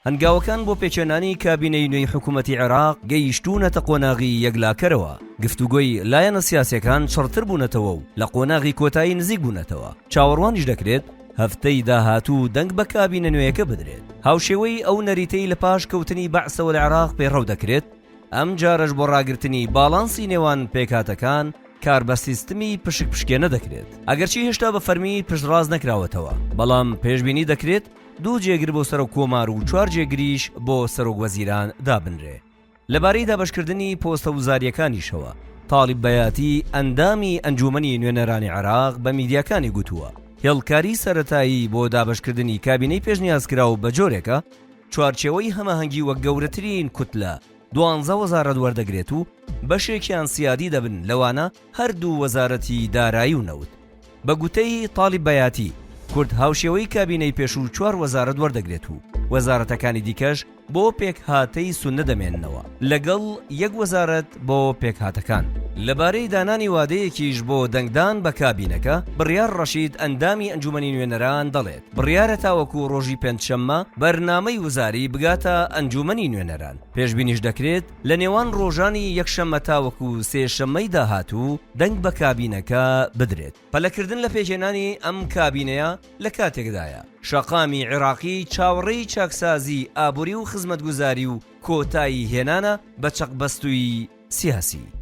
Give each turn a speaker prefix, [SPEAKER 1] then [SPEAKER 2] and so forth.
[SPEAKER 1] هەنگاوەکان بۆ پێکهێنانی کابینەی نوێی حکومەتی عێراق گەیشتوونەتە قۆناغی یەکلاکەرەوە، گفتوگۆی لایەنە سیاسییەکان چڕتر بوونەتەوە و لە قۆناغی کۆتایی نزیک بوونەتەوە، چاوەڕوانیش دەکرێت هەفتەی داهاتوو دەنگ بە کابینە نوێیەکە بدرێت. هاوشێوەی ئەو نەریتەی لە پاش کەوتنی بەعسەوە لە عێراق پەیڕەو دەکرێت، ئەمجارەش بۆ ڕاگرتنی باڵانسی نێوان پێکهاتەکان کار بە سیستمی پشک پشکێنە دەکرێت، ئەگەرچی هێشتا بە فەرمی پشتڕاست نەکراوەتەوە، بەڵام پێشبینی دەکرێت دوو جێگر بۆ سەرۆک کۆمار و چوار جێگریش بۆ سەرۆک وەزیران دابنرێ. لەبارەی دابەشکردنی پۆستە وزارییەکانیشەوە، تاڵیب بەیاتی، ئەندامی ئەنجوومەنی نوێنەرانی عێراق بە میدیاکانی گوتووە، هێڵکاری سەرەتایی بۆ دابەشکردنی کابینەی پێشنیازکراو بەجۆرێکە، چوارچێوەی هەماهەنگی وەک گەورەترین کوتلە دوانزە وەزارەت وەردەگرێت و بەشێکیان سیادی دەبن لەوانە هەردوو وەزارەتی دارایی و نەوت. بە گوتەی تالیب بەیاتی، کورد هاوشێوەی کابینەی پێشوو چوار وەزارەت وەردەگرێت و وەزارەتەکانی دیکەش بۆ پێکهاتەی سوننە دەمێننەوە لەگەڵ یەک وەزارەت بۆ پێکهاتەکان. لەبارەی دانانی وادەیەکیش بۆ دەنگدان بە کابینەکە، بڕیار ڕەشید ئەندامی ئەنجومەنی نوێنەران دەڵێت، بڕیارە تاوەکو ڕۆژی پێنجشەممە بەرنامەی وزاری بگاتە ئەنجومەنی نوێنەران، پێشبینیش دەکرێت لە نێوان ڕۆژانی یەکشەممە تاوەکو سێشەممەی داهاتوو دەنگ بە کابینەکە بدرێت. پەلەکردن لە پێکهێنانی ئەم کابینەیە لە کاتێکدایە، شەقامی عێراقی چاوەڕێی چاکسازیی ئابووری و خزمەتگوزاری و کۆتایی هێنانە بە چەقبەستوویی سیاسی.